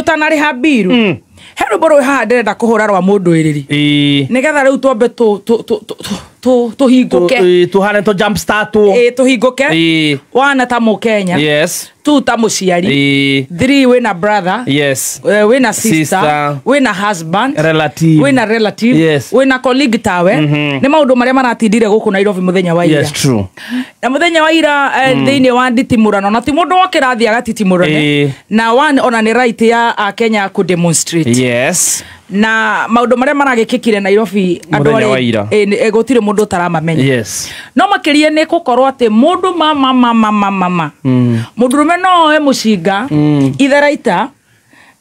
Tũtanarĩha mbiru, he rwĩmbo rwĩ haha ndĩrenda kũhũra rwa mũndũ ĩrĩri, nĩgetha rĩu twambe tũhingũke. Tuhane to jump start tu. Ĩ, tũhingũke. Wana ta mũkenya, two ta mũciari, three wĩna brother, wĩna sister, Sister. wĩna husband, Relative. wĩna relative, wĩna colleague tawe, nĩ maũndũ marĩa maratindire gũkũ Nairobi mũthenya wa ira. Yes, true. Na mũthenya wa ira, thĩinĩ wa nditimũrano, na ti mũndũ wokĩra athiĩ agatitimũrane, na one ona nĩ right ya akenya kũ demonstrate. Na maũndũ marĩa maragĩkĩkire Nairobi andũ Mũthenya wa ira. Gũtirĩ mũndũ ũtaramamenya. No makĩria nĩ gũkorwo atĩ mũndũ mama mama mama mama mũndũrũme no oe mũcinga, itharaita,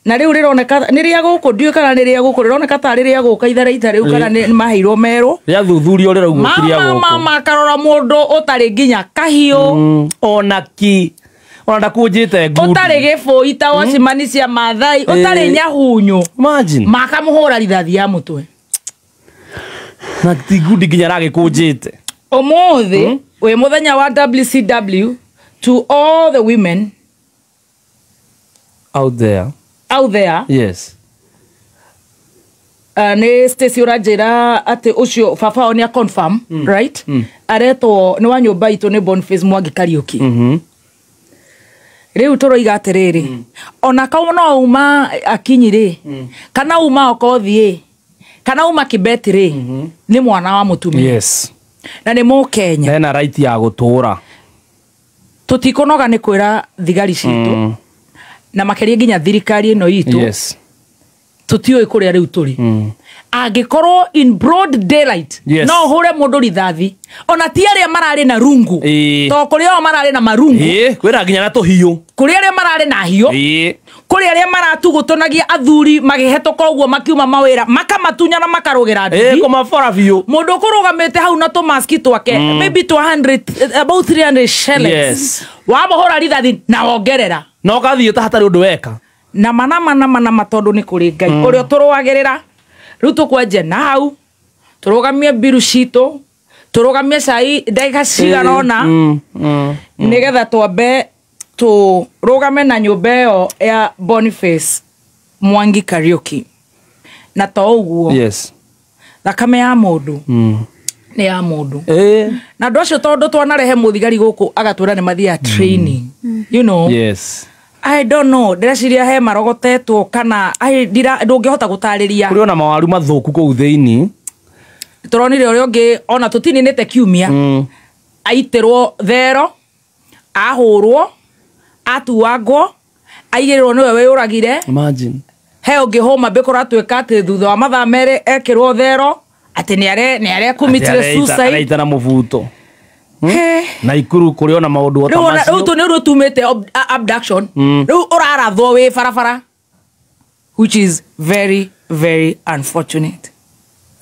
na rĩu rĩroneka nĩ rĩa gũkũ, ndiũĩ kana nĩ rĩa gũkũ, rĩroneka tarĩ rĩa gũka itharaita rĩu, kana nĩ maheirwo merũ. Rĩa thuthurio rĩraugwo ti rĩa Mama gũkũ. mama akarora mũndũ ũtarĩ nginya kahiũ, Ona ki ona ndakũnjĩte ngundi. Ũtarĩ gĩbũi ta wacimani cia Mathai, ũtarĩ nyahunyu, Imagine. makamũhũra rithathi ya mũtwe. Na ti ngundi nginya aragĩkũnjĩte. Ũmũthĩ wĩ mũthenya wa WCW to all the women out there. Out there. Nĩ Stacy ũranjĩra atĩ ũcio baba wao nĩ a confirm, right? Aretwo nĩ wa nyũmba itũ, nĩ Boniface Mwangi Kariũki. Rĩu tũroiga atĩrĩrĩ, ona kau no uma Akinyi rĩ, kana uma Okothi ĩ, kana uma Kibeti rĩ, nĩ mwana wa mũtumia na nĩ mũkenya. Hena right ya gũtũra. Tũtikũnoga nĩ kwĩra thigari citũ, na makĩria nginya thirikari ĩno itũ, tũtiũĩ kũrĩa rĩu tũrĩ. Angĩkorwo in broad daylight no ũhũre mũndũ rithathi, ona ti arĩa mararĩ na rungu, to kũrĩ o mararĩ na marungu. Ĩ, kwĩna nginya na tũhiũ. Kũrĩ arĩa mararĩ na hiũ, kũrĩ arĩa maratugũtũnagia athuri magĩhetũka ũguo makiuma mawĩra, makamatunya na makarũgĩra nduthi. Kũmabora biũ. Mũndũ ũkũrũgamĩte hau na tũmaski twake, maybe 200, about 300 shillings, wamũhũra rithathi na wongerera. Na ũgathiĩ ta hatarĩ ũndũ weka. Na mana mana mana ma, tondũ nĩ kũrĩ Ngai ũrĩa tũrũagĩrĩra. Rĩu tũkwenje na hau tũrũgamie mbiru citũ, tũrũgamie cai ndagĩka cigana ũna, nĩgetha twambe tũrũgame na nyũmba ĩyo ya Boniface Mwangi Kariũki. Na to ũguo, thakame ya mũndũ nĩ ya mũndũ. Na andũ acio, tondũ twanarehe mũthigari gũkũ agatwĩra nĩ mathiaga training. I don't know, ndĩreciria he marogotetwo kana ndũngĩhota gũtarĩria. Kũrĩ ona mawaru mathũku kũu thĩinĩ. Tũronire ũrĩa ũngĩ ona tũtininĩte kiumia, aitĩrwo thero, ahũrwo, atuangwo, aigĩrĩrwo nĩwe wĩyũragire. Imagine. He ũngĩ Homa Bay kũratuĩka atĩ thutha wa mathaa 2 ekĩrwo thero atĩ nĩ arekomitire suicide. Areita na mũbuto. He. Na Ikuru kũrĩ ona maũndũ o ta Rĩu ona- macio. rĩu tũ nĩ rũtumĩte abduction. Rĩu ũrarathwo wĩ barabara, which is very very unfortunate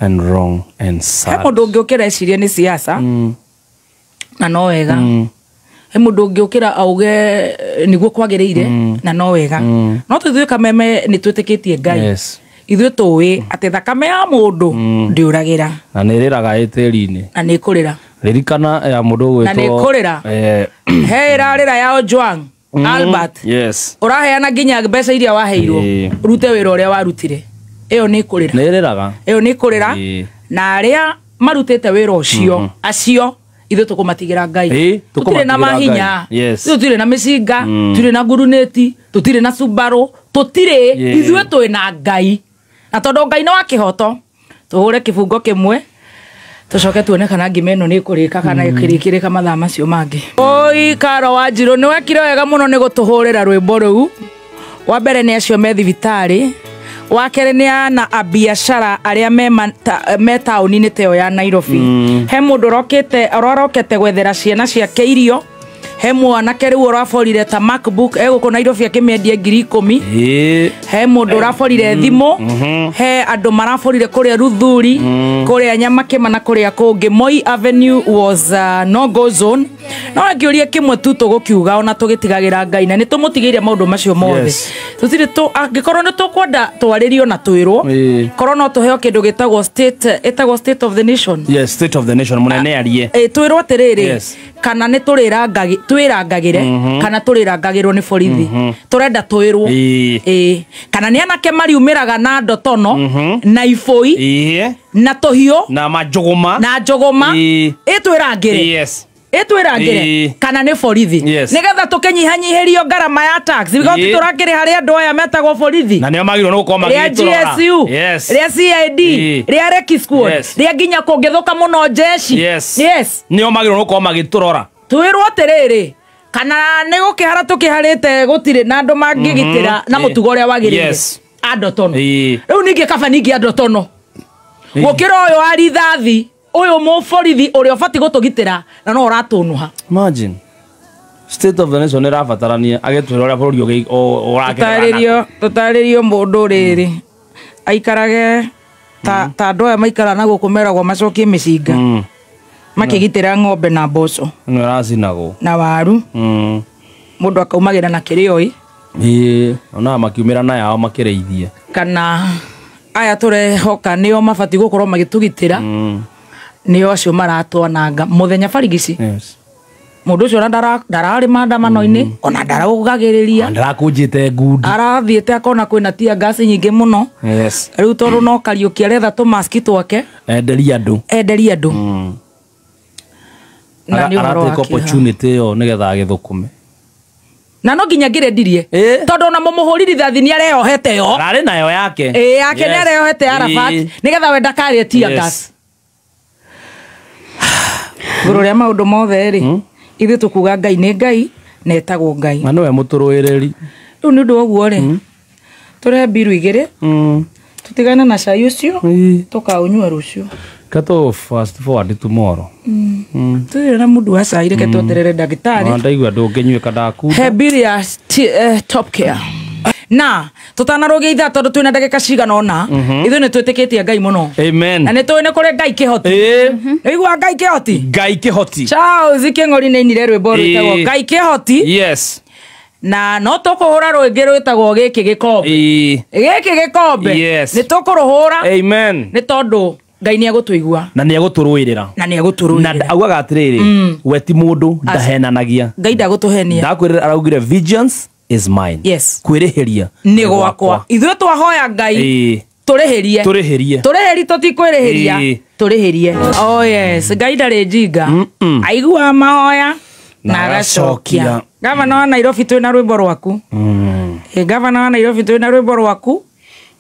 And wrong and he sad. mũndũ ũngĩ ũkĩra ecirie nĩ siasa, na no wega. He mũndũ ũngĩ ũkĩra auge nĩguo kwagĩrĩire, na no wega. No tũithuĩ kameme nĩ twĩtĩkĩtie Ngai. Ithuĩ tũĩ atĩ thakame ya mũndũ ndĩũragĩra. Na nĩ ĩrĩraga ĩ tĩri-inĩ. Na nĩ ĩkũrĩra. Ririkana ya mũndũ Na nĩ ũgwĩtwo ĩkũrĩra. He ĩrarĩra ya Ojwang Albert, ũraheana nginya mbeca iria waheirwo rute wĩra ũrĩa warutire, ĩyo nĩ ĩkũrĩra. Nĩ ĩrĩraga. Ĩyo nĩ ĩkũrĩra. Na arĩa marutĩte wĩra ũcio, acio ithuĩ tũkũmatigĩra Ngai. Tũtirĩ na tũkũmatigĩra mahinya. Ngai. Ithuĩ tũtirĩ na mĩcinga, tũtirĩ na ngurunĩti, tũtirĩ na Subaru, tũtirĩ. Ithuĩ twĩ na Ngai, na tondũ Ngai nĩ wa kĩhoto, tũhũre kĩbungo kĩmwe, tũcoke tuone kana ngima ĩno nĩ ĩkũrĩka kana ĩkĩrĩkĩrĩka mathaa macio mangĩ. Oi Karo wa Njirũ, nĩ wekire wega mũno nĩ gũtũhũrĩra rwĩmbo rũu. Wa mbere nĩ acio me thibitarĩ, wa kerĩ nĩ ana a biacara arĩa me taũni-inĩ ta ĩyo ya Nairobi. He mũndũ ũrokĩte ũrarokete gwethera ciana ciake irio, he mwanake rĩu ũraborire ta MacBook egũkũ Nairobi akĩmĩendia 10,000. He mũndũ ũraborire thimũ, he andũ maraborire kũrĩa Ruthuri, kũrĩa Nyamakĩma na kũrĩa kũngĩ. Moi Avenue was no go zone. No ngĩũria kĩmwe tu tũgũkiuga ona tũgĩtigagĩra Ngai, na nĩ tũmũtigĩire maũndũ macio mothe. Tutire tu angikorwo ni tukwenda twaririo na twirwo korwo no tuheo kindu gitagwo state etagwo state of the nation. Yes, state of the nation munene arie. Twirwo atiriri kana ni turirangagi twirangagire kana turirangagirwo ni borithi. Turenda twirwo. Kana ni anake mariumiraga na ndotono na iboi na tuhio na majogoma na njogoma itwirangire. Yes. Itwirangire kana ni borithi nigetha tukinyihanyihirio ngarama ya tax because turakiri hari andu aya metagwo borithi na nio magirwo no gukorwo magitũrora ria GSU ria CID ria Reki Squad ria nginya kungithuka muno jeshi. Yes, nio magirwo no gukorwo magitũrora twirwo atiriri kana ni gukihara tukiharite gutire na andu mangigitira na mutugo uria wagirire andotono riu ningi kaba ningi andotono gukira uyu wa rithathi uyu muborithi uria ubati gutugitira na no uratunuha. Imagine state of the nation irabatarania agetwira uria bururi urakirana tutaririo mundu riri aikarage ta andu aya maikara na guku meragwo macokie micinga makigitira ng'ombe na mboco no iracinagwo na waru mundu akaumagira na kirioi ona makiumira na yao makireithie kana aya turehoka nio mabati gukorwo magitugitira nio acio maratwananga muthenya barigici. Yes. Mundu ucio ndarari maandamano-ini ona ndaraugagiriria ndarakunjite ngundi arathiite akona kwina tear gas nyingi muno. Yes. Riu tondu no Kariuki aretha tu maski twake enderia andu na ni uhoro wa opportunity yo nigetha agithukume na no nginya ngirendirie tondu ona mumuhuri rithathi ni areohete yo arari nayo yake yake ni areohete Arafat nigetha we ndakarie tear gas. Igũrũ rĩa maũndũ mothe rĩ ithuĩ tũkuga Ngai nĩ Ngai na etagwo Ngai na nĩwe mũtũrũĩrĩri. Rĩu nĩ ũndũ wa ũguo rĩ tũrehe mbiru igĩrĩ tũtigane na cai ũcio tũkaũnyua rũciũ. Kato fast forward tomorrow. Tũtirĩ na mũndũ wa cai reke tweterere ndagĩtarĩ. Ndaigua ndũngĩnyuĩka ndakunda. He mbiru ya Top Care. Na tutanarũgia ithaa tondu twina ndagĩka cigana ũna ithuĩ nĩ twĩtĩkĩtie Ngai mũno. Amen. Na nĩ tũĩ nĩ kũrĩ Ngai kĩhoti. Nĩũiguaga Ngai kĩhoti? Ngai kĩhoti. Charles Kĩng'ori nĩ ainire rwĩmbo rwĩtagwo Ngai kĩhoti. Yes. Na no tũkũhũra rwĩngĩ rwĩtagwo gĩkĩ gĩkombe. Gĩkĩ gĩkombe. Yes. Nĩ tũkũrũhũra. Amen. Nĩ tondũ Ngai nĩ egũtũigua. Na nĩ egũtũrũĩrĩra. Na nĩ egũtũrũĩrĩra. Na augaga atĩrĩrĩ we ti mũndũ ndahenanagia. Ngai ndagũtũhenia. Ndakwĩrĩra araugire vengeance is mine. Yes. Kwĩrĩhĩria nĩ gwakwa. Ithuĩ twahoya Ngai tũrĩhĩrie. Tũrĩhĩrie. Tũrĩhĩrie tũtikwĩrĩhĩria. Tũrĩhĩrie. Oh yes, Ngai ndarĩ njinga. Aiguaga mahoya na agacokia. Gavana wa Nairobi twĩna rwĩmbo rwaku. Gavana wa Nairobi twĩna rwĩmbo rwaku.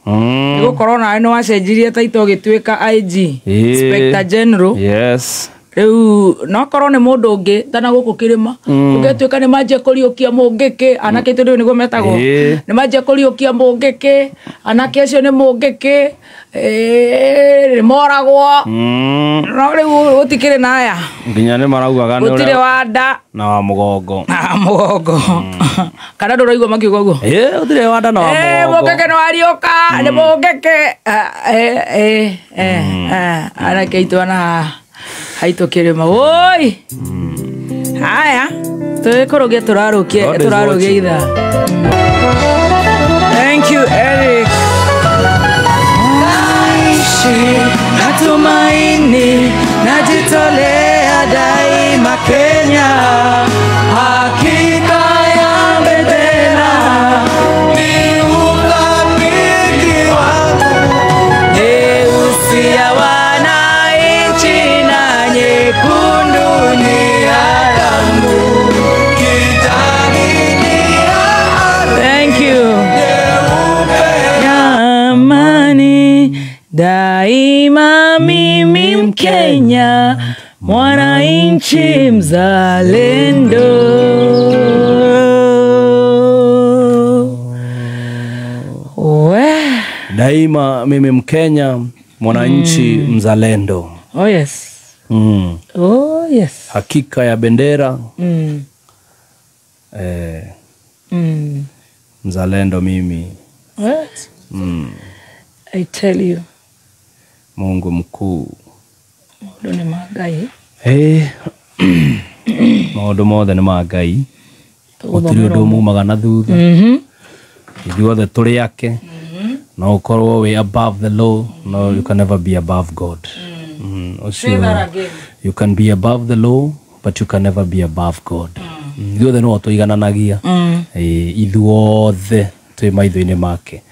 Nĩgũkorwo nawe nĩ wacenjirie taito ũgĩtuĩka IG Inspector General. Yes. Riu no korwo nĩ mũndũ ũngĩ tana gũkũ kĩrĩma ũngĩtuĩka nĩ manjia kũriũkia mũngĩkĩ anake aitũ rĩu nĩguo metagwo nĩ manjia kũriũkia mũngĩkĩ anake acio nĩ mũngĩkĩ nĩ moragwo no rĩu gũtikĩrĩ na aya nginya nĩ maraugaga nĩ gũtirĩ wa nda na wa mũgongo na mũgongo kana ndũraigua makiuga ũguo gũtirĩ wa nda na wa mũgongo mũngĩkĩ nĩ wariũka nĩ mũngĩkĩ anake aitũ ana haito kirima oi haya twikũrũgia tũrarũkia tũrarũgia ithaa. Thank you Eric. Naishi natumaini najitolea daima Kenya hakika ya bendera ni uthabiti wangu nyeusi ya wananchi na nyekundu ni ya damu kijani ni ya ardhi. Thank you. Ya amani daima mimi Mkenya mwananchi mzalendo. Daima mimi Mkenya mwananchi mzalendo. Oh yes. Oh yes. Hakika ya bendera. Mzalendo mimi. What? I tell you. Mungu mkuu. Maũndũ nĩ ma Ngai. Maũndũ mothe nĩ ma Ngai. Gũtirĩ ũndũ mumaga na thutha. Ithuothe tũrĩ ake. No ũkorwo wĩ above the law, no, you can never be above God. Say that again. You can be above the law, but you can never be above God. Ithuothe no tũigananagia. Ithuothe twĩ maitho-inĩ make.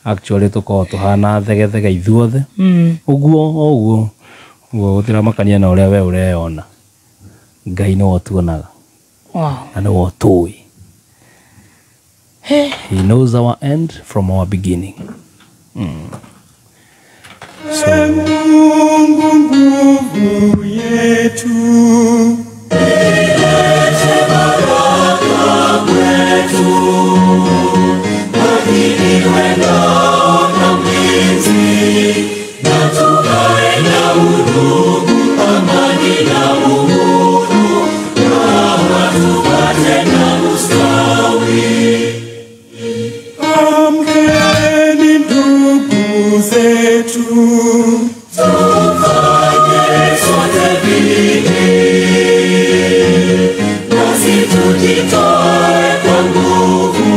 Actually tũkoragwo tũhana thegethege ithuothe. Ũguo ũguo ũguo gũtiramakania na ũrĩa we ũreyona. Ngai nĩwe ũtuonaga. Na nĩwe ũtũĩ. He knows our end from our beginning. So Mungu nguvu yetu, ilete baraka kwetu, iwe ngao na mlinzi, na tukae na udugu, amani na uhuru, raha tupate na ustawi. Amkeni ndugu zetu, tufanye sote bidii, nasi tujitoe kwa nguvu,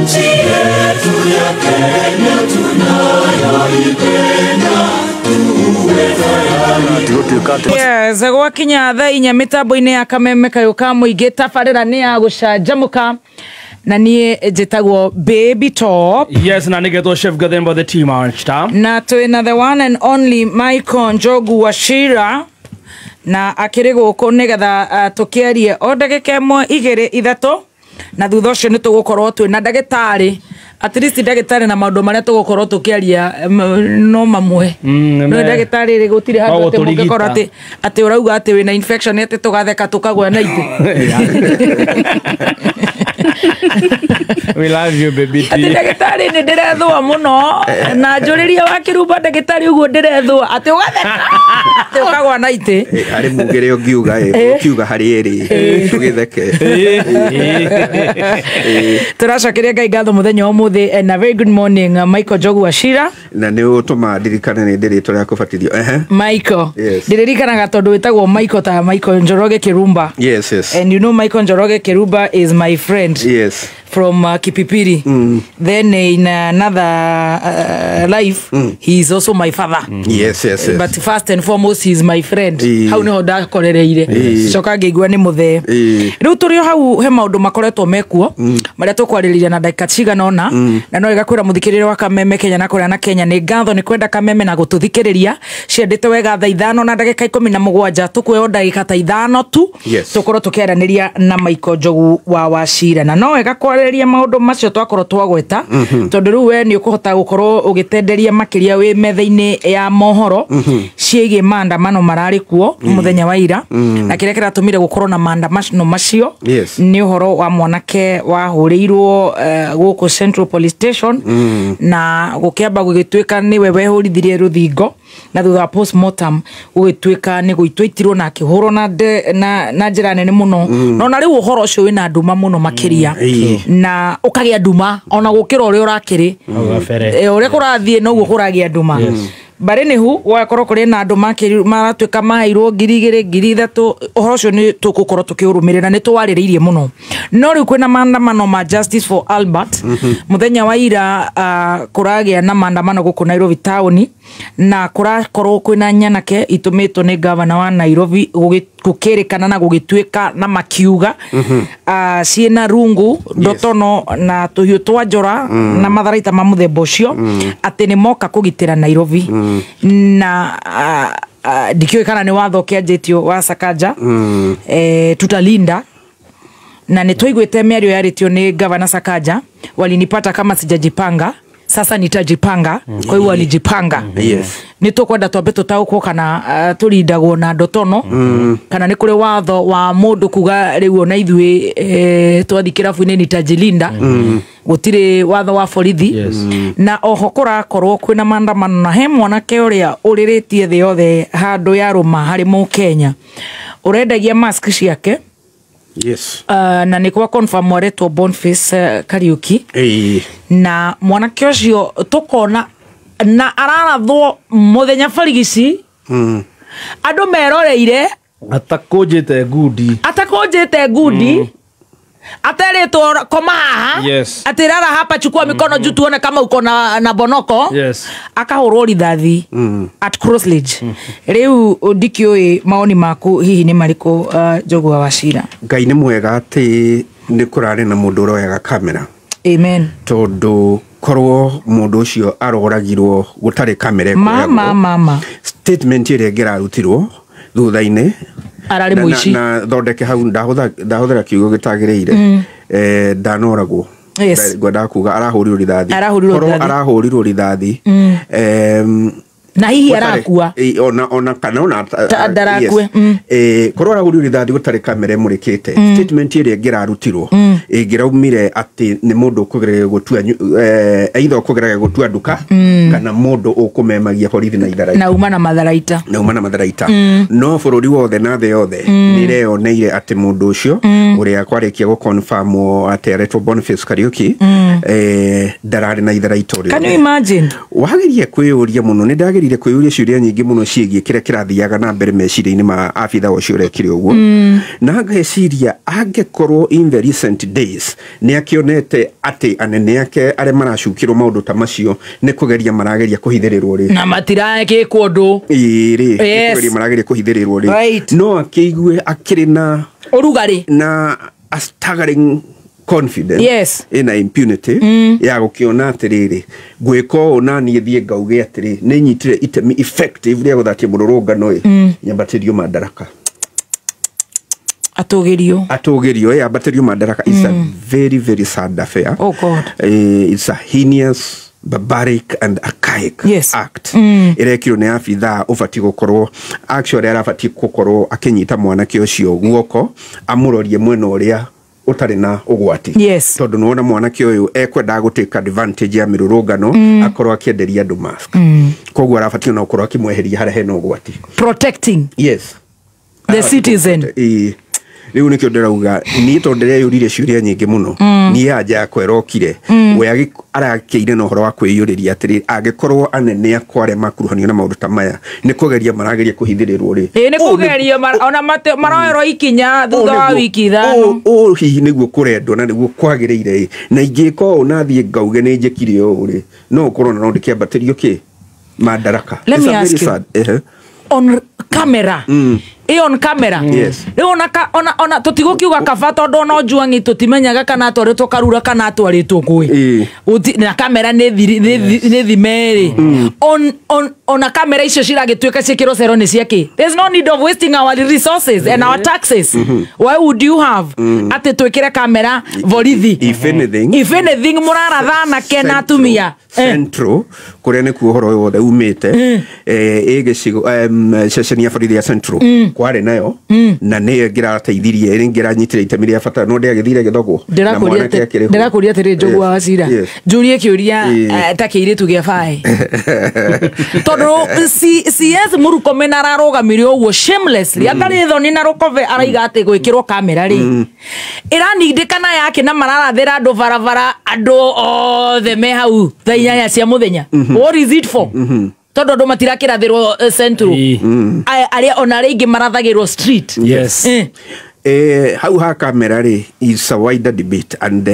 nchi yetu ya Kenya tunayoipenda, tuwe tayari. Yes, gwakinya thaa inya mĩtambo-inĩ ya Kameme kayũ ka mũingĩ tabarĩra nĩ ya gũcanjamũka na niĩ njĩtagwo Baby Top. Yes, na nĩgetwo Chef Gathemba the team archita. Na twĩna the one and only Michael Njogu Wachira na akĩrĩ gũkũ nĩgetha tũkĩarie o ndagĩka ĩmwe igĩrĩ ithatũ, na thutha ũcio nĩ tũgũkorwo twĩna ndagĩtarĩ, at least ndagĩtarĩ na maũndũ marĩa tũgũkorwo tũkĩaria no mamwe. No ndagĩtarĩ rĩ gũtirĩ handũ atĩ mũngĩkorwo atĩ atĩ ũrauga atĩ wĩna infection atĩ tũgatheka tũkagwa na itĩ. We love you, baby T. Atĩ ndagĩtarĩ nĩ ndĩrethũa mũno na njũrĩria wa kĩrumba ndagĩtarĩ ũguo ndĩrethũa atĩ ũgatheka atĩ ũkagwa na itĩ. Harĩ mugĩre ũngiuga ũkiuga harĩ ĩrĩ tũgĩtheke. Tũracokeria Ngai ngatho mũthenya wa ũmũthĩ, and a very good morning, Michael Njogu Wachira. Na nĩ ũtũma ndirikane nĩ ndĩrĩtwa rĩa kũbatithio. Michael. Yes. Ndirikanaga tondũ wĩtagwo Michael ta Michael Njoroge Kirumba. Yes, yes. And you know Michael Njoroge Kirumba is my friend. Yes. From Kipipiri. Then in another life, he is also my father. Yes, yes, yes. But first and foremost, he is my friend. Hau niho ndakorereire. Coka ngĩigua nĩ mũthee. Rĩu tũrĩ o hau he maũndũ makoretwo mekuo marĩa tũkwarĩrĩria na ndagĩka cigana ũna, na no wega kwĩra mũthikĩrĩria wa Kameme Kenya na kũrĩa na Kenya nĩ ngatho nĩ kwenda Kameme na gũtũthikĩrĩria. Ciendete wega thaa ithano na ndagĩka 17 tũkuoya ndagĩka ta ithano tu. Yes. Tũkorwo tũkĩaranĩria na Michael Njogu wa Wachira, na no wega kwarĩrĩria maũndũ macio twakorwo twagweta, tondũ rĩu we nĩ ũkũhota gũkorwo ũgĩtenderia makĩria wĩ metha-inĩ ya mohoro ciĩgiĩ maandamano mararĩ kuo mũthenya wa ira, na kĩrĩa kĩratũmire gũkorwo na maandamano macio nĩ ũhoro wa mwanake wahũrĩirwo gũkũ Central Police Station, na gũkĩamba gũgĩtuĩka nĩwe wehũrithirie rũthingo, na thutha wa postmortem gũgĩtuĩka nĩ gũitwo na akĩhũrwo na njĩra nene mũno. No na rĩu ũhoro ũcio wĩna nduma mũno makĩria, na ũkagĩa nduma ona gũkĩra ũrĩa ũrakĩrĩ ũrĩa kũrathiĩ noguo kũragĩa nduma. Barĩ nĩhu gwakorwo kũrĩ na andũ maratuĩka maheirwo 2,000 3,000. Ũhoro ũcio nĩ tũgũkorwo tũkĩũrũmĩrĩra, nĩ tũwarĩrĩirie mũno. No rĩu kwĩna maandamano ma Justice for Albert mũthenya wa ira. Kũragĩa na maandamano gũkũ Nairobi taũni, na kũrakorwo kwĩna nyanake itũmĩtwo nĩ gavana wa Nairobi gũkĩrĩkana na gũgĩtuĩka na makiuga ciĩna rungu ndotono na tũhiũ twa njora na matharaita ma mũthemba ũcio atĩ nĩ moka kũgitĩra Nairobi. Na ndikĩũĩ kana nĩ watho ũkĩanjĩtio wa Sakaja tutalinda, na nĩ twaiguĩte mĩario yarĩtio nĩ gavana Sakaja, walinipata kama sijajipanga, sasa nitajipanga. Kwa hiyo walijipanga. Yes. Nĩ tũkwenda twambe tũtaũkwo kana tũrindagwo na ndotono, kana nĩ kũrĩ watho wa mũndũ kuga rĩu ona ithuĩ twathiĩ kĩrabu-inĩ nitajilinda. Gũtirĩ watho wa borithi. Na oho kũrakorwo kwĩna maandamano, na he mwanake ũrĩa ũrĩrĩtie thĩ yothe handũ ya rũma harĩ mũkenya ũrendagia mask ciake. Yes. Na nĩ kwa confirm aretwo Boniface Kariuki. Na mwanake ũcio tũkona na ararathwo mũthenya barigici, andũ meroreire atakũnjĩte ngundi, atakũnjĩte ngundi. Ateretwo koma haha. Yes. Atirara hapa, chukua mikono juu tuone kama uko na bonoko. Yes. Akahũrwo rithathi at Crossledge. Rĩu ndikĩũĩ maoni maku hihi nĩ marĩkũ, Njũgũa wa Cira? Ngai nĩ mwega atĩ nĩ kũrarĩ na mũndũ ũroyaga kamera. Amen. Tondũ korwo mũndũ ũcio aroragirwo gũtarĩ kamera ĩkuoyagwo, mama statement ĩrĩa ĩngĩrarutirwo thutha-inĩ ararĩ mũici. Na thondeke hau ndahũthĩra kiugo gĩtagĩrĩire, ndanoragwo. Yes. Ngwendaga kuga arahũrirwo rithathi. Arahũrirwo rithathi. Na hihi arakua. Ona kana ona ndarakue. Korwo arahũrirwo rithathi gũtarĩ kamera ĩmũrĩkĩte, statement ĩrĩa ĩngĩrarutirwo ĩngĩraumire atĩ nĩ mũndũ ũkũgeragia gũtua, either ũkũgeragia gũtua nduka kana mũndũ ũkũmemagia borithi na itharaita. Na uma na matharaita. Na uma na matharaita. No bũrũri wothe na thĩ yothe nĩ ĩreyoneire atĩ mũndũ ũcio ũrĩa kwarĩkia gũconfirmwo atĩ aretwo Boniface Kariuki ndararĩ na itharaita ũrĩa. Can you imagine? Wagĩrĩire kwĩyũria mũno, nĩ ndagĩrĩire kwĩyũria ciũria nyingĩ mũno ciĩgiĩ kĩrĩa kĩrathiaga na mbere meciria-inĩ ma abitha ũcio ũrekire ũguo. Na ngeciria angĩkorwo in the recent days nĩ akĩonete atĩ anene ake arĩa maracukĩrwo maũndũ ta macio nĩ kũgeria marageria kũhithĩrĩrwo rĩ, na matirekĩkwo ũndũ. Ĩĩ, nĩ kũgeria marageria kũhithĩrĩrwo rĩ, no akĩigue akĩrĩ na ũrugarĩ na a staggering confidence. Yes. Ina impunity ya gũkĩona atĩrĩrĩ ngwĩka ũũ na niĩ thiĩ ngauge atĩrĩ nĩ nyitire itemi effective rĩa gũthatia mũrũrũngano ĩ, nyambatĩrio madaraka. Atũgĩrio. Atũgĩrio, ambatĩrio madaraka. It's a very very sad affair. Oh God. It's a heinous, barbaric and archaic act. Ĩrekirwo nĩ abithaa ũbatiĩ gũkorwo actually arabatiĩ gũkorwo akĩnyita mwanake ũcio guoko amũrorie mwena ũrĩa ũtarĩ na ũgwati. Yes. Tondũ nĩwona mwanake ũyũ ekwendaga gũtake advantage ya mĩrũrũngano akorwo akĩenderia andũ mask. Koguo arabatiĩ ona gũkorwo akĩmweheria harĩa hena ũgwati. Protecting. Yes. The citizen. Rĩu nĩkĩo ndĩrauga niĩ tondũ ndĩreyũririe ciũria nyingĩ mũno, niĩ anja yakwa ĩrokire we arakĩire na ũhoro wa kwĩyũrĩria atĩrĩ angĩkorwo anene akwa arĩa makuruhanio na maũndũ ta maya nĩ kũgeria marageria kũhithĩrĩrwo rĩ, ĩĩ nĩ kũgeria ona maroerwo ikinya thutha wa wiki 5. Ũũ hihi nĩguo kũrendwo na nĩguo kwagĩrĩire ĩ, na ingĩka ũũ na thiĩ ngauge nĩ njĩkire ũũ rĩ, no ũkorwo na no ndĩkĩambatĩrio kĩ madaraka. Let me ask you. On camera. On camera. Yes. Rĩu ona tũtigũkiuga kaba tondũ ona Ojwang'i tũtimenyaga kana atwarĩtwo Karura kana atwarĩtwo kũĩ. Na kamera nĩ thime rĩ. Ona kamera icio ciragĩtuĩka ciĩkĩrwo cero nĩ ciakĩ. There's no need of wasting our resources and our taxes. Why would you have atĩ twĩkĩre kamera borithi? If anything, if anything mũraratha anake na atumia. Central kũrĩa nĩkuo ũhoro ũyũ wothe umĩte, ĩ gĩcigo ceceni ya borithi ya Central kwarĩ nayo na nĩyo ĩngĩrateithirie ĩngĩranyitire itemi rĩa bata no ndĩagĩthire gĩthogwo. Ndĩrakũria atĩrĩ Njũgũa wa Cira, njũrie kĩũria ta kĩirĩtu gĩa baĩ tondũ CS Murkomen ararũgamire ũguo shamelessly atarĩ thoni na rũkobe araiga atĩ gwĩkĩrwo kamera rĩ ĩranindĩkana yake na mararathĩra andũ barabara andũ othe me hau thaa 8 cia mũthenya. What is it for? Tondũ andũ matirakĩrathĩrwo Central, arĩa ona arĩa aingĩ marathagĩrwo street. Yes. Hau ha kamera rĩ is a wider debate and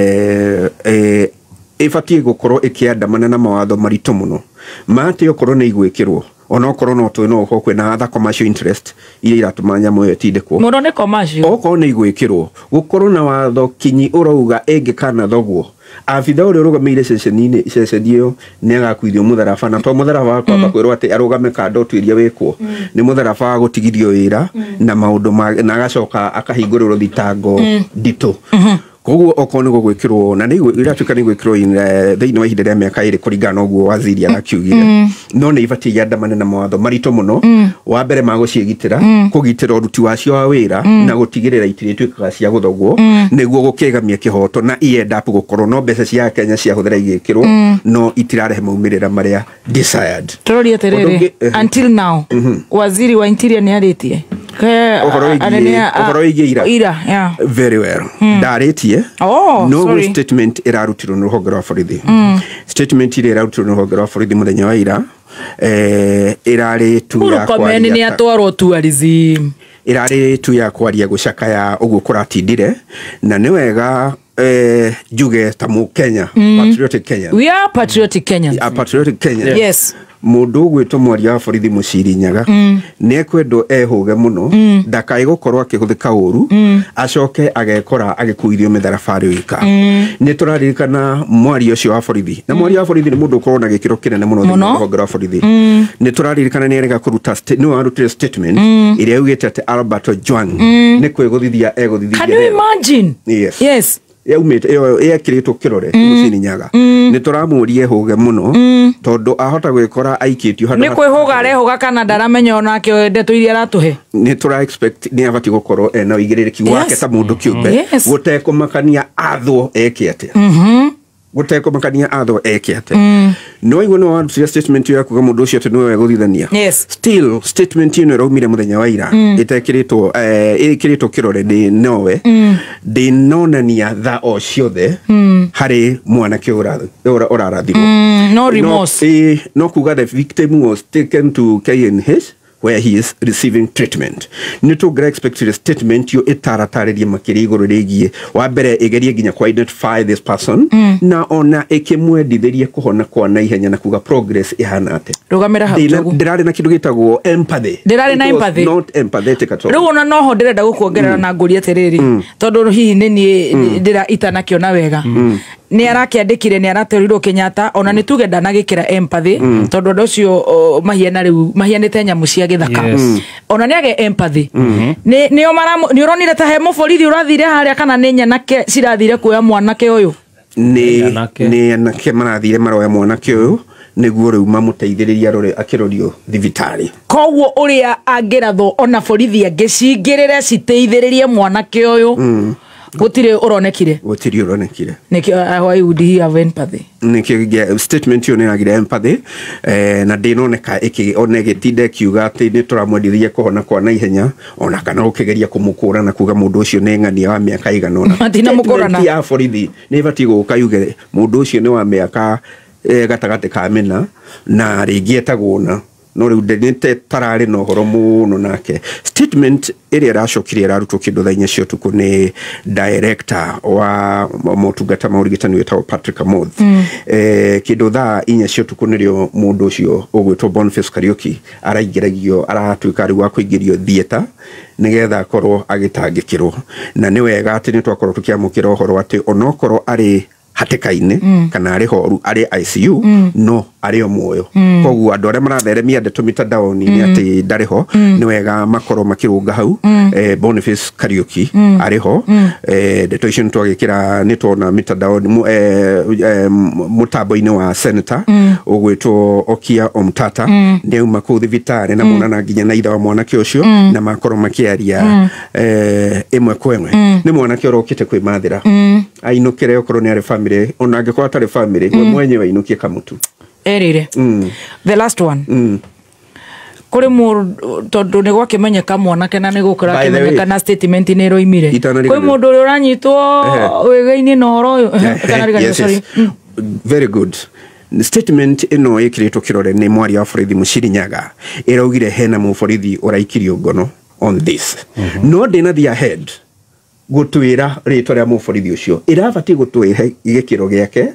ĩbatiĩ gũkorwo ĩkĩandamana na mawatho maritũ mũno ma atĩ okorwo nĩ igwĩkĩrwo ona okorwo no twĩ no gũkorwo kwĩna other commercial interest iria iratũma nyamũ ĩyo ĩtindĩkwo mũno nĩ commercial. Okorwo nĩ igwĩkĩrwo gũkorwo na watho kinyi ũrauga ĩngĩkanathogwo abitha ũrĩa ũrũgamĩire ceceni ĩyo nĩ agakuithio mũtharaba, na to mũtharaba wa kwamba kwĩrwo atĩ arũgame kando ũtuĩria wĩkwo, nĩ mũtharaba wa gũtigithio wĩra na maũndũ na agacoka akahingũrĩrwo thitango nditũ. Koguo okorwo nĩ gũgwĩkĩrwo na nĩ iratuĩka nĩ gwĩkĩrwo thĩinĩ wa ihinda rĩa mĩaka 2 kũringana na ũguo waziri arakiugire, no nĩ ibatiĩ iandamane na mawatho maritũ mũno wa mbere ma gũciĩgitĩra, kũgitĩra ũruti wacio wa wĩra na gũtigĩrĩra itirĩtuĩkaga cia gũthogwo nĩguo gũkĩgamia kĩhoto na i-end up gũkorwo no mbeca cia Kenya ciahũthĩra igĩkĩrwo no itirarehe maumĩrĩra marĩa desired. Tũrorie atĩrĩrĩ, until now waziri wa interior nĩ arĩtie ũhoro wĩgiĩ ira very well ndarĩtie. No statement ĩrarutirwo nĩ rũhonge rwa borithi. Statement ĩrĩa ĩrarutirwo nĩ rũhonge rwa borithi mũthenya wa ira ĩrarĩ tu ya kwaria nĩ atwarwo tourism. Ĩrarĩ tu ya kwaria gũcakaya ũguo kũratindire, na nĩ wega njuge ta Mũkenya, patriotic Kenya. We are patriotic Kenyans. A patriotic Kenya. Yes. Mũndũ ũgwĩtwo mwaria wa borithi Mũciri Nyaga nĩ ekwendwo ehũge mũno ndakae gũkorwo akĩhũthĩka ũru, acoke agekora agĩkuithio mĩtharaba arĩ wika. Nĩ tũraririkana mwaria ũcio wa borithi, na mwaria wa borithi nĩ mũndũ ũkoragwo na gĩkĩro kĩnene mũno thĩinĩ wa rũhonge rwa borithi. Nĩ tũraririkana nĩ erega kũruta nĩwe warutire statement ĩrĩa yaugĩte atĩ Albert Ojwang nĩ kwĩgũthithia egũthithirie. Can you imagine? Yes. Yes. Yaumĩte ĩyo yekĩrĩtwo kĩrore Mũciri Nyaga. Nĩ tũramũria ehũge mũno, tondũ ahota gwĩkora aikĩtio handũ Nĩ kwĩhũga arehũga kana ndaramenya onake ndeto iria aratũhe. Nĩ tũra expect nĩ abatiĩ gũkorwo ena ũigĩrĩrĩki wake ta mũndũ kĩũmbe, gũtekũmakania athwo eke atĩa, gũtekũmakania athwo eke atĩa. No waigua nĩ warutire statement ĩyo ya kuga mũndũ ũcio atĩ nĩwe wegũthithania. Yes. Still statement ĩno ĩraumire mũthenya wa ira ĩtekĩrĩtwo, ĩkĩrĩtwo kĩrore nĩ nowe, ndĩnonania tha o ciothe harĩ mwanake ũrarathirwo. No remorse. No, no kuga the victim was taken to KNH where he is receiving treatment. Nĩ tũngĩra expect the statement yo ĩtaratarĩrie makĩria igũrũ rĩgiĩ wa mbere ĩgerie nginya ku identify this person, na ona ĩkĩmwendithĩrie kũhona kwa naihenya na kuga progress ĩhana atĩa. Rũgamĩra hau, Njogu. Ndĩrarĩ na kĩndũ gĩtagwo empathy. Ndĩrarĩ na It was empathy. not empathetic at all. Rĩu ona noho ndĩrenda gũkuongerera na ngũria atĩrĩrĩ, tondũ hihi nĩ niĩ ndĩra itanakĩona wega, nĩ arakĩandĩkire nĩ araterirwo Kenyatta, ona nĩ tuge ndanagĩkĩra empathy, tondũ andũ acio mahiana rĩu mahianĩte nyamũ cia gĩthaka. Ona nĩ age empathy. Nĩo nĩ ũronire ta he mũborithi ũrathire harĩa, kana nĩ nyanake cirathire kuoya mwanake ũyũ? Nĩ Anake. Nĩ anake marathire maroya mwanake ũyũ nĩguo rĩu mamũteithĩrĩrie arore akĩrorio thibitarĩ. Koguo ũrĩa angĩrathwo ona borithi angĩ cingĩrĩre citeithĩrĩrie mwanake ũyũ, gũtirĩ ũronekire. Gũtirĩ ũronekire. Nĩkĩo, why would he have empathy? Nĩkĩo statement ĩyo nĩ yagire empathy, na ndĩnoneka ona ĩgĩtinda ĩkiuga atĩ nĩ tũramwendithia kũhona kwa naihenya, ona kana gũkĩgeria kũmũkũra na kuga mũndũ ũcio nĩ ng'ania wa mĩaka ĩigana ũna. Matinamũkũrana. Statement ya borithi nĩ ĩbatiĩ gũka yuge mũndũ ũcio nĩ wa mĩaka gatagatĩ ka mĩna na rĩngĩ etagwo na no rĩu nĩ tararĩ na ũhoro mũno nake. Statement ĩrĩa ĩracokire ĩrarutwo kĩndũ thaa 4 cia ũtukũ nĩ director wa motungata ma ũrigitani wĩtagwo Patrick Amoth. Kĩndũ thaa 4 cia ũtukũ nĩrĩo mũndũ ũcio ũgwĩtwo Boniface Kariuki araingĩragio, aratuĩka rĩu wa kũingĩrio theatre nĩgetha akorwo agĩtangĩkĩrwo. Na nĩ wega atĩ nĩ twakorwo tũkĩamũkĩra ũhoro atĩ onokorwo arĩ hatĩka-inĩ kana arĩ horu arĩ ICU, no arĩ o muoyo. Koguo andũ arĩa maratheremia ndeto mitandaoni-inĩ atĩ ndarĩ ho, nĩ wega makorwo makĩrũnga hau. Boniface Kariuki arĩ ho. Ndeto icio nĩ twagĩkĩra, nĩ tuona mitandaoni mũtambo-inĩ wa senator ũgwĩtwo Okia Omtata nĩ auma kũu thibitarĩ na monana nginya na ithe wa mwanake ũcio, na makorwo makĩaria ĩmwe kwa ĩmwe. Nĩ mwanake ũrokĩte kwĩmathĩra ainũkĩre okorwo nĩ arĩ family, ona angĩkorwo atarĩ family, we mwenyewe ainũkie kamũtu. Erire. The last one. Kũrĩ mũndũ, tondũ nĩ gwakĩmenyeka mwanake na nĩ gũkũra By the way, kĩmenyeka na statement nĩ ĩroimire, Itanariganĩrwo. kwĩ mũndũ ũrĩa ũranyitwo wĩga-inĩ na ũhoro ũyũ? Itanariganĩrwo, Yes. sorry. Very good. Statement ĩno ĩkĩrĩtwo kĩrore nĩ mwaria wa borithi Mũciri Nyaga ĩraugire hena mũborithi ũraikirio ngono on this, no ndĩnathiĩ ahead gũtwĩra rĩtwa rĩa mũborithi ũcio. Ĩrabatiĩ gũtwĩhe gĩkĩro gĩake,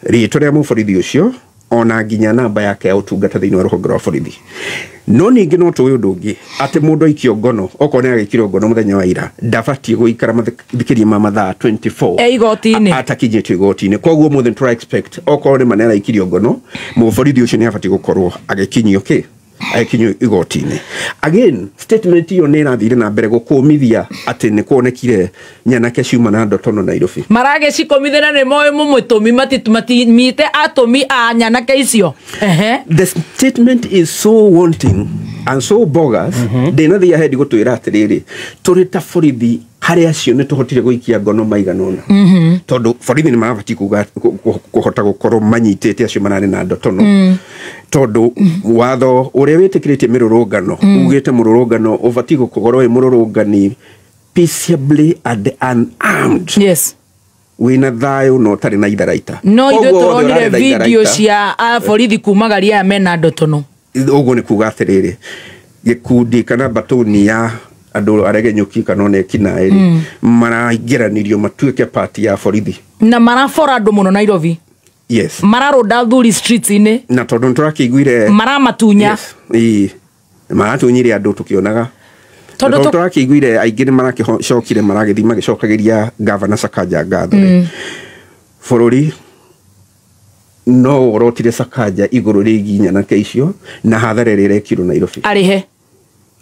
rĩtwa rĩa mũborithi ũcio, ona nginya namba yake ya ũtungata thĩinĩ wa rũhonge rwa borithi. No ningĩ no tũĩ ũndũ ũngĩ atĩ mũndũ aikio ngono, okorwo nĩ agĩkirwo ngono mũthenya wa ira, ndabatiĩ gũikara makĩria ma mathaa 24 E igoti-inĩ. Atakinyĩtio igoti-inĩ. Koguo mũthĩ nĩ tũra expect okorwo nĩ ma nĩ araikirio ngono, mũborithi ũcio nĩ abatiĩ gũkorwo agĩkinyio kĩ agĩkinyio igoti-inĩ. Again, statement ĩyo nĩ ĩrathire na mbere gũkũmithia atĩ nĩ kuonekire nyanake ciuma na ndotono Nairobi. Maragĩcikomithĩra nĩ moĩ mũmũtũmi matimite atũmi a nyanake icio. Ehe. The statement is so wanting and so bogus. Ndĩnathiĩ ahead gũtwĩra atĩrĩrĩ, tũrĩ ta borithi harĩ acio nĩ tũhotire gũikia ngono maigana ũna, tondũ borithi nĩ marabatiĩ kuga kũhota gũkorwo manyitĩte acio mararĩ na ndotono, tondũ watho ũrĩa wĩtĩkĩrĩtie mĩrũrũngano ugĩte mũrũrũngano ũbatiĩ gũkorwo wĩ mũrũrũngani peaceably and unarmed, wĩna thayũ na ũtarĩ na itharaita. No ithuĩ Koguo wothe tũronire ũrarĩ na video itharaita, cia a borithi kumagaria aya mena ndotono. Ũguo nĩ kuga atĩrĩrĩ, gĩkundi kana batoni ya andũ aregenyũki kana ona ekinaĩ rĩ maraingĩranĩrio matuĩke part ya borithi. Na marabora andũ mũno Nairobi. Yes. Mararũnda thuri streets-inĩ. Na tondũ nĩtũrakĩiguire maramatunya. Yes. Ĩĩ. Maratunyire andũ tũkĩonaga. Tondũ Tondũ tũrakĩiguire aingĩ nĩ marakĩcokire maragĩthiĩ magĩcokagĩria Gavana Sakaja ngatho rĩ. Bũrũri no worotire Sakaja igũrũ rĩgiĩ nyanake icio na hathara ĩrĩa ĩrekirwo Nairobi. Arĩhe.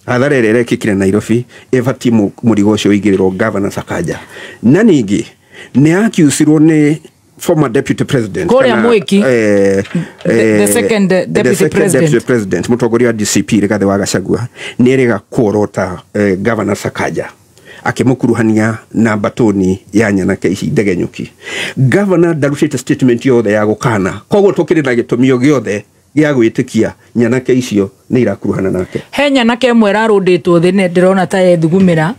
Hathara ĩrĩa ĩrekĩkire Nairobi ĩbatiĩ mũrigo ũcio ũigĩrĩrwo Gavana Sakaja. Na ningĩ nĩ akiucirwo nĩ former deputy president Kũrĩa Mwiki. The second deputy president. Deputy president mũtongoria wa DCP Rigathĩ wa Gachagua nĩ erĩga kuorota Governor Sakaja akĩmũkuruhania na mbatoni ya nyanake ici ndegenyũki. Governor ndarutĩte statement yothe ya gũkana, koguo tũkĩrĩ na gĩtũmi o gĩothe gĩa gwĩtĩkia nyanake icio nĩ irakuruhana nake. He nyanake ĩmwe ĩrarũndĩtwo thĩ nĩ ndĩrona ta yethugumĩra,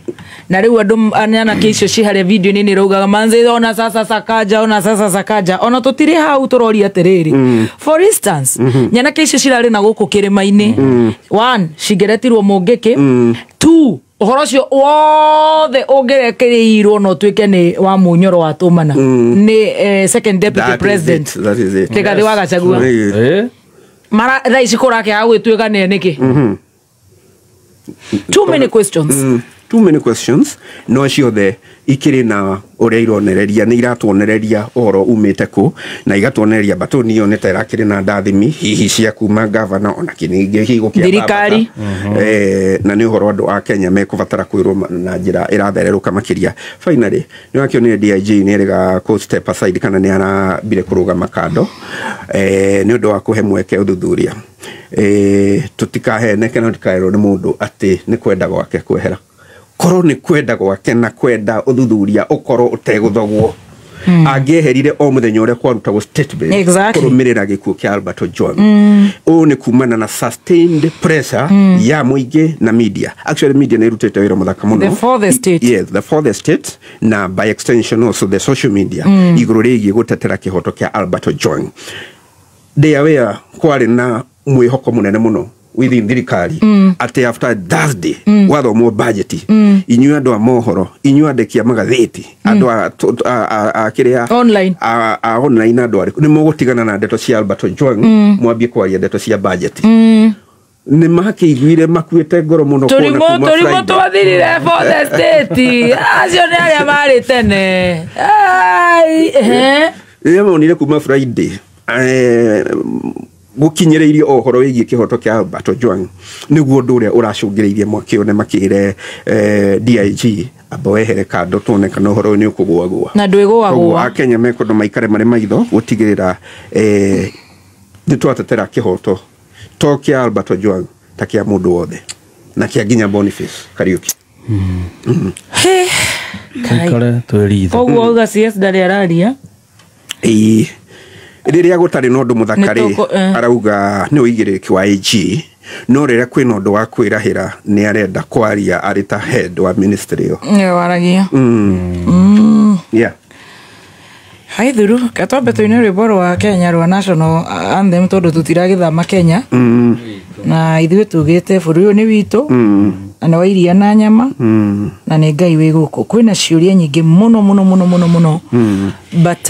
na rĩu andũ nyanake icio ci harĩa video-inĩ nĩ iraugaga manze ona sasa Sakaja, ona sasa Sakaja, ona tũtirĩ hau tũroria atĩrĩrĩ. For instance, nyanake icio cirarĩ na gũkũ kĩrĩma-inĩ. One, cingeretirwo mũngĩkĩ. Two, ũhoro ũcio wothe ũngĩrekereirwo no ũtuĩke nĩ wa Munyoro wa Tũmana nĩ second deputy president That is it. Rigathĩ wa Gachagua. Mara thaa ici kũrakĩaga gwĩtuĩka nĩ nĩkĩ? Too many questions. Too many questions. No ciothe ikĩrĩ na ũrĩa ironereria, nĩ iratuonereria ũhoro umĩte kũ na igatuonereria mbatoni ĩyo nĩ ta ĩrakĩrĩ na ndathimi hihi cia kuma gavana ona kĩningĩ hihi gũkĩa thirikari. Na nĩ ũhoro andũ a Kenya mekũbatara kwĩrwo na njĩra ĩrathererũka makĩria. Finally nĩ wakĩonire DIG nĩ erĩga kũ step aside kana nĩ arambire kũrũgama kando nĩ ũndũ wa kũhe mweke ũthuthuria. Tũtikaheneke na tũtikaerwo nĩ mũndũ atĩ nĩ kwenda gwake kwehera. Korwo nĩ kwenda gwake na kwenda ũthuthuria ũkorwo ũtegũthogwo. Angĩeherire o mũthenya ũrĩa kwarutagwo statement kũrũmĩrĩra gĩkuũ kĩa Albert Ojwang. Ũũ nĩ kumana na sustained pressure ya mũingĩ na media. Actually media nĩ ĩrutĩte wĩra mũthaka mũno. The fourth estate. Yes, the fourth estate na by extension also the social media igũrũ rĩgiĩ gũtetera kĩhoto kĩa Albert Ojwang. They are aware kwarĩ na mwĩhoko mũnene mũno within thirikari atĩ after Thursday wathomwo budget inyuĩ andũ a mohoro, inyuĩ andĩki a magathĩti, andũ a kĩrĩa online, a online andũ arĩkũ nĩ mũgũtigana na ndeto cia Albert Ojwang mwambie kwaria ndeto cia budget. Nĩ makĩiguire makuĩte ngoro mũno kuona kuma Tũrimũ Friday. twathirire fourth estate acio nĩ arĩa marĩ tene. Rĩrĩa monire kuma Friday gũkinyĩrĩirie o ũhoro wĩgiĩ kĩhoto kĩa Albert Ojwang nĩguo ũndũ ũrĩa ũracũngĩrĩirie mwakĩone makĩre DIG amba wehere kando tuone kana ũhoro ũyũ nĩ ũkũgũagũa na ndwĩgũagũa. Akenya mekwenda maikare marĩ maitho gũtigĩrĩra nĩ twatetera kĩhoto to kĩa Albert Ojwang ta kĩa mũndũ wothe na kĩa nginya Boniface Kariuki. Tuikare twĩritho. Koguo auga CS ndarĩ araria. Ĩĩ. Rĩrĩa gũtarĩ na ũndũ mũthaka rĩ, arauga nĩ ũigĩrĩrĩki wa AG, no rĩrĩa kwĩna ũndũ wa kwĩrahĩra nĩ arenda kwaria arĩ ta head wa ministry ĩyo. Nĩwe waragia. Yeah. Hai thuru, katwambe tũine rwĩmbo rwa Kenya rwa National Anthem tondũ tũtiragĩthama Kenya. Na ithuĩ tugĩte bũrũri ũyũ nĩ witũ na nĩ wa iria na nyama na nĩ Ngai wĩ gũkũ. Kwĩna ciũria nyingĩ mũno mũno mũno mũno mũno. But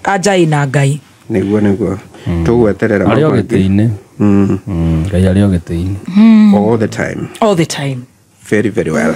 anjai na Ngai. Nĩguo nĩguo. Tũgweterera arĩ o gĩtĩ-inĩ. Ngai arĩ o gĩtĩ-inĩ. All the time. All the time. Very very well.